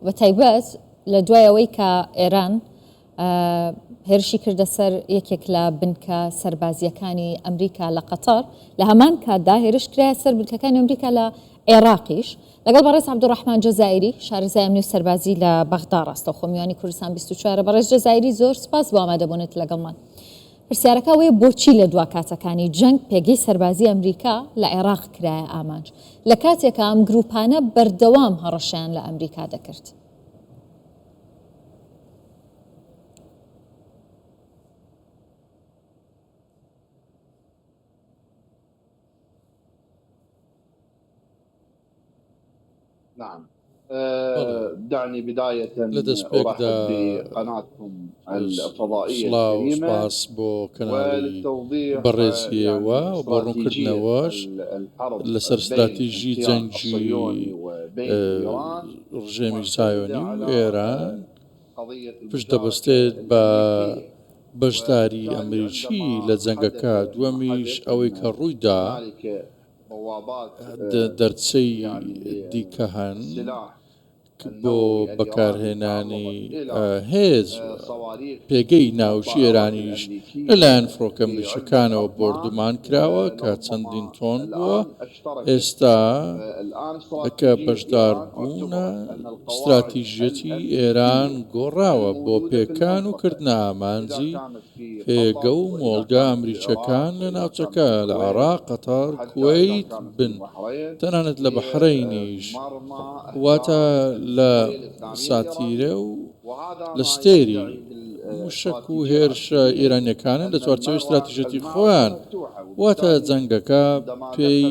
بە تایبەت لە دوای ئەوەی کە ئێران هێرشی کردە سەر یەکێک لە بنکە سەربازییەکانی ئەمریکا لە قەتەر، لە هەمان کاتدا هێرش کرایە سەر بنکەکانی ئەمریکا لە عێراقیش. لەگەڵ بەڕێز عەبدولڕەحمان جەزائیری، شارەزای ئەمنی و سەربازی لە بەغدا ڕاستەوخۆ میوانی کوردستان 24 بەڕێز جەزائیری زۆر سپاس بۆ ئامادەبوونت لەگەڵمان. پرسیارەکە ئەوەیە بۆچی لە دوا کاتەکانی جەنگ پێگەی سەربازی ئەمریکا لە عێراق کرایە ئامانج، لە کاتێکا ئەم گرووپانە بەردەوام هەڕەشەیان لە ئەمریکا دەکرد؟ لە دەستپێکدا سڵاو و سوپاس بۆ کەناڵی بەڕێزی ئێوە و بۆ ڕوونکردنەوەش لەسەر ستراتیژی جەنگی ڕژێمی زایۆنی و ئێران پشت دەبەستێت بە بەشداری ئەمریکی لە جەنگەکە، دووەمیش ئەوەی کە ڕوویدا دەرچەی دیکە هەن بۆ بەکارهێنانی هێز، پێگەی ناوکی ئێرانیش لەلایەن فڕۆکە ئەمریکییەکانەوە بۆردومان کراوە کە چەندین تۆن بووە، ئێستا کە بەشداربوونە ستراتیژیەتی ئێران گۆڕاوە بۆ پێکان و کردنە ئامانجی پێگە و مۆڵگە ئەمریکیەکان لە ناوچەکە لە عێراق، قەتەر، کوەیت بن تەنانەت لە بەحرەینیش واتە لە ساتیرە و لە ستێری موشەک و هێرشە ئێرانیەکانن لە چوارچێوەی ستراتیژیەتی خۆیان واتە جەنگەکە پێی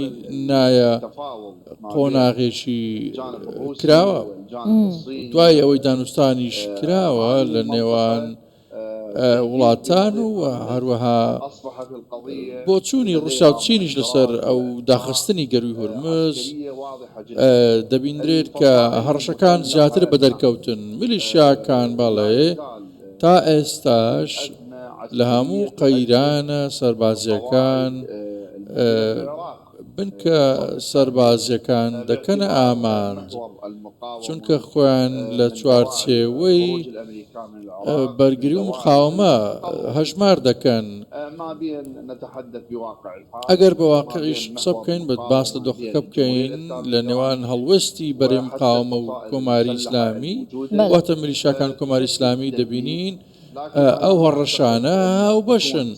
نایە قۆناغێکی کراوە دوای ئەوەی دانوستانیش کراوە لە نێوان وڵاتان و هەروەها بۆچوونی ڕوسیا و چینیش لەسەر ئەو داخستنی گەروی هورمز دەبیندرێت کە هەڕەشەکان زیاتر بەدەرکەوتن میلیشیاکان بەڵێ تا ئێستاش لە هەموو قەیرانە سەربازیەکان بنکە سەربازیەکان دەکەنە ئامانج، چونکە خۆیان لە چوارچێوەی بەرگری و مقاومە هەژمار دەکەن. ئەگەر بە واقعیش قسە بکەین، بە باس لە دۆخەکە بکەین لە نێوان هەڵوێستی بەرەی مقاومە و کۆماری ئیسلامی، واتە میلیشیاکان کۆماری ئیسلامی دەبینین ئەو هەڕەشانە هاوبەشن،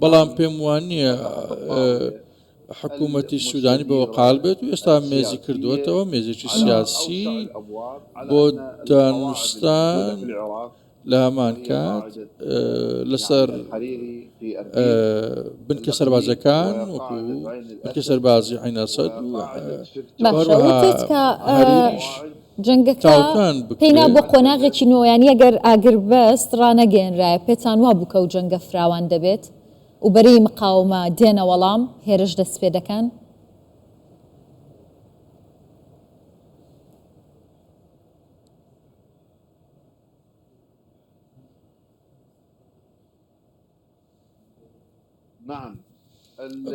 بەڵام پێم وانییە حکوومەتی سوودانی بەوە قال بێت و ئێستا مێزی کردووەتەوە مێزێکی سیاسی بۆ دانوستان لە هەمان کات لەسەر بنکە سەربازەکان وەکو بنکە سەربازی عینەسەد و هەریریش جەنگەکە پێی نا بۆ قۆناغێکی نوێ یانی ئەگەر ئاگربەست ڕانەگەیەنرایە پێتان وابوو کە ئەو جەنگە فراوان دەبێت و بەرەی مقاومە دێنە وەڵام هێرش دەست پێ دەکەن؟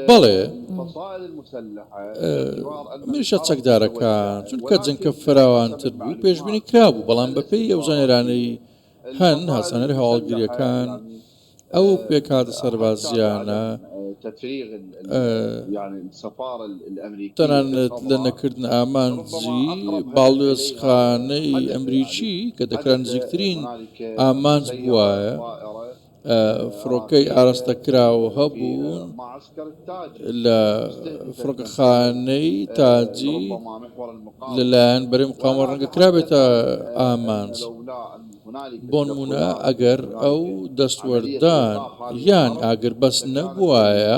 بەڵێ میلیشیا چەکدارەکان چونکە جەنگکە فراوانتر بوو پێشبینی کرابوو بەڵام بەپێی ئەو زانیارانەی هەن زانیاری هەواڵگریەکان ئەو پێکهاتە سەربازیانە تەنانەت لە نەکردنە ئامانجی باڵوێزخانەی ئەمریکی کە دەکرا نزیکترین ئامانج بوایە فڕۆکەی ئاراستەکراو هەبوون لە فڕۆکەخانەی تاجی لەلایەن بەرەی مقاومە ڕەنگە کرابێتە ئامانج. بۆنمونە ئەگەر ئەو دەستوەردان یان ئاگربەست نەبوایە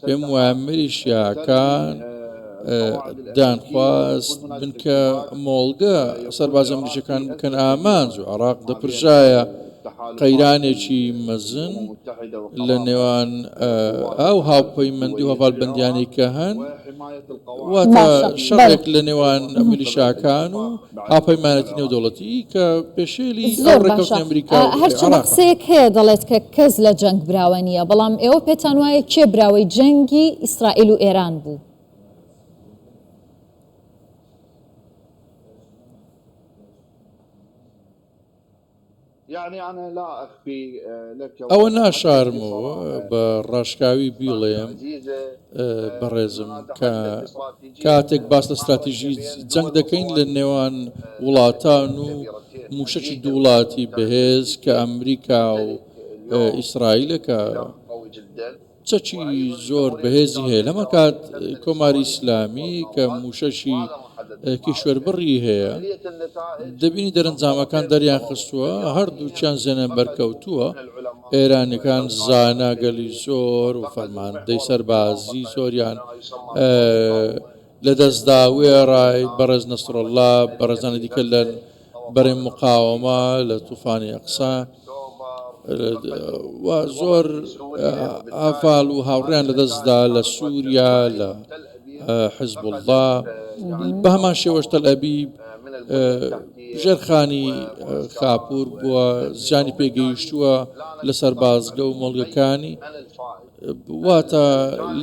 پێم وایە میلیشیاکان دانخواست بنکە مۆڵگە سەربازە ئەمریکیەکان بکەن ئامانج و عێراق دەپرژایە قەیرانێکی مەزن لە نێوان ئەو هاوپەیمەندی و هەڤالبەندیانەی کە هەن واتە شەڕێک لە نێوان میلیشاکان و هاوپەیمانەتی نێودەوڵەتی کە پێشێلی زۆر باشە هەرچەندە قسەیەک هەیە دەڵێت کە کەس لە جەنگ براوە نییە بەڵام ئێوە پێتان وایە کێ براوەی جەنگی ئیسرائیل و ئێران بوو؟ ئەوە ناشارمەوە بە ڕاشکاوی بیڵێم بەڕێزم کە کاتێک باس لە ستراتیژی جەنگ دەکەین لە نێوان وڵاتان و مووشەکی دوو وڵاتی بەهێز کە ئەمریکا و ئیسرائیلە کە چەکی زۆر بەهێزی هەیە لەمە کات کۆماری ئیسلامی کە مووشەکی کیشوەربڕی هەیە دەبینی دەرەنجامەکان دەریان خستووە هەردووکیان زیانیان بەرکەوتووە ئێرانیەکان زانا گەلی زۆر و فەرماندەی سەربازی زۆریان لەدەستدا وێڕای بەڕێز نەسرەڵڵا بەڕێزانی دیکە لە بەرەی مقاوەمە لە توفانی ئەقسا و زۆر ئافال و هاوڕیان لەدەستدا لە سووریا لە حزبوڵڵا بە هەمان شێوەش تەل ئەبیب ژێرخانی خاپوور بووە زیانی پێگەیشتووە لە سەربازگە و مۆڵگەکانی واتە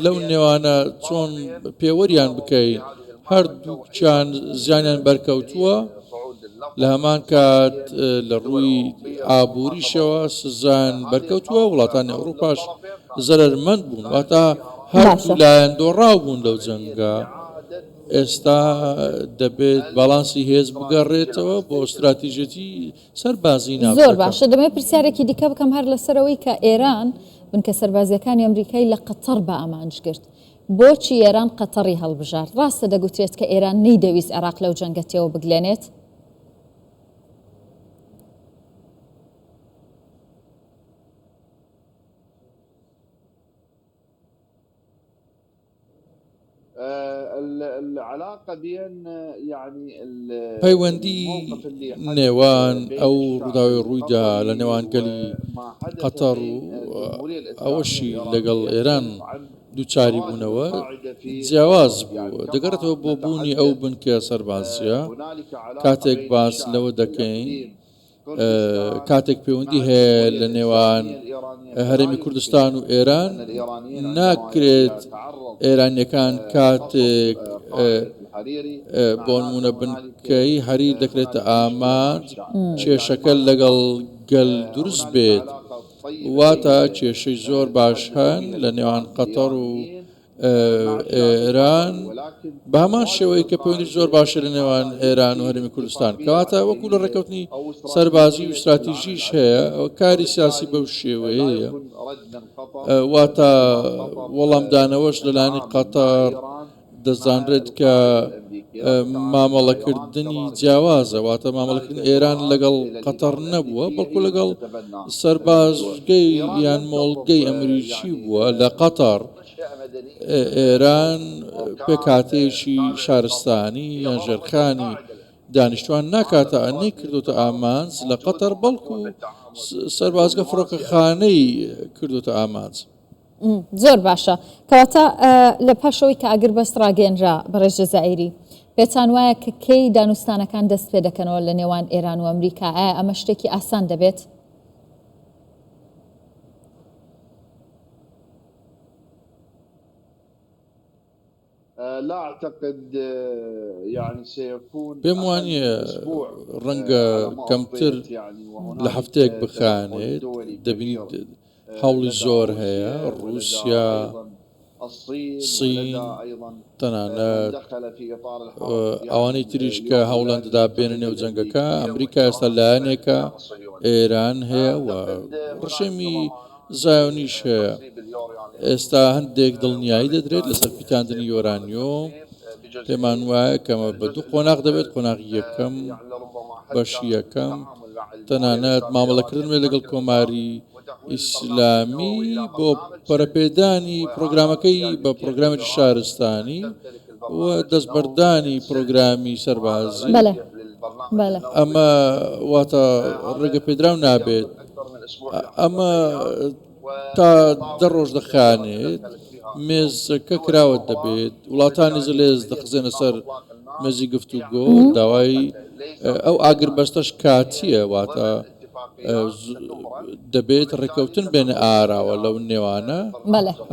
لەو نێوانە چۆن پێوەریان بکەین هەردووکیان زیانیان بەرکەوتووە لە هەمان کات لە ڕووی ئابووریشەوە سزان بەرکەوتووە وڵاتانی ئەوروپاش زەرەرمەند بوون واتە هەردوو لایەن دۆڕاو بوون لەو جەنگە ئێستا دەبێت باڵانسی هێز بگەڕێتەوە بۆ ستراتیژێتی سەربازی زۆر ناوچەکە. باشە دەمەوێت پرسیارێکی دیکە بکەم هەر لەسەرەوەی کە ئێران بنکە سەربازیەکانی ئەمریکای لە قەتەڕ بە ئامانج گرت بۆچی ئێران قەتەڕی هەڵبژارد؟ ڕاستە دەگوترێت کە ئێران نەیدەویست عێراق لەو جەنگە تێوە بگلێنێت؟ پەیوەندی نێوان ئەو ڕووداوەی ڕوویدا لە نێوان گەلی قەتەڕ و ئەوەشی لەگەڵ ئێران دووچاری بوونەوە جیاواز بوو، دەگەڕێتەوە بۆ بوونی ئەو بنکە سەربازییە، کاتێک باس لەوە دەکەین کاتێک پەیوەندی هەیە لە نێوان هەرێمی کوردستان و ئێران ناکرێت ئێرانیەکان کاتێک بۆ نمونە بنکەی هەریر دەکرێتە ئامانج کێشەکە لەگەڵ گەل دروست بێت واتە کێشەی زۆر باش هەن لە نێوان قەتەر و ئێران بە هەمان شێوەی کە پەیوەندی زۆر باشە لە نێوان ئێران و هەرێمی کوردستان کەواتە وەکو لە ڕێککەوتنی سەربازی و استراتیژیش هەیە کاری سیاسی بەو شێوەیە واتە وەڵامدانەوەش لەلایەنی قەتەر دەزانرێت کە مامەڵەکردنی جیاوازە، واتە مامەڵەکردنی ئێران لەگەڵ قەتەڕ نەبووە، بەڵکو لەگەڵ سەربازگەی یان مۆڵگەی ئەمریکی بووە لە قەتەڕ. ئێران پێکهاتەیەکی شارستانی یان ژێرخانی دانیشتوان ناکاتە نەیکردۆتە ئامانج لە قەتەڕ، بەڵکو سەربازگە فڕۆکەخانەی کردۆتە ئامانج. زۆر باشە کەواتە لە پاش ئەوەی کە ئاگربەست ڕاگەیەنرا بەڕێز جەزائیری پێتان وایە کە کەی دانوستانەکان دەست پێ دەکەنەوە لە نێوان ئێران و ئەمریکا ئایا ئەمە شتێکی ئاسان دەبێت؟ پێم وانییە ڕەنگە کەمتر لە هەفتەیەک بخایەنێت، دەبینیت هەوڵی زۆر هەیە، ڕووسیا، سین، تەنانەت ئەوانەی تریش کە هەوڵیان دەدا بێنە نێو جەنگەکە، ئەمریکا ئێستا لایەنێکە، ئێران هەیە و ڕژێمی زایۆنیش هەیە. ئێستا هەندێک دڵنیایی دەدرێت لەسەر پیتاندنی یۆرانیۆم، پێمان وایە کە ئەمە بە دوو قۆناغ دەبێت، قۆناغی یەکەم، بەشی یەکەم، تەنانەت مامەڵەکردن بێت لەگەڵ کۆماری ئیسلامی بۆ پەرەپێدانی پرۆگرامەکەی بە پرۆگرامێکی شارستانی و دەستبەردانی پرۆگرامی سەربازی. ئەمە واتە ڕێگەپێدراو نابێت. ئەمە تا دە ڕۆژ دەخایەنێت، مێزەکە کراوە دەبێت، وڵاتانی زلهێز دەخزێنە سەر مێزی گفتوگۆ، داوای ئەو ئاگربەستەش کاتییە، واتە دەبێت ڕێککەوتن بێنە ئاراوە لەو نێوانە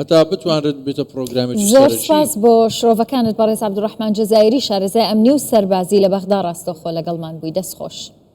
هەتا بتوانرێت ببێتە پرۆگرامێکی زۆر سەرەکی. سپاس بۆ شرۆڤەکانت بەڕێز عەبدولڕەحمان جەزائیری شارەزای ئەمنی و سەربازی لە بەغدا ڕاستەوخۆ لەگەڵمان بووی دەست خۆش.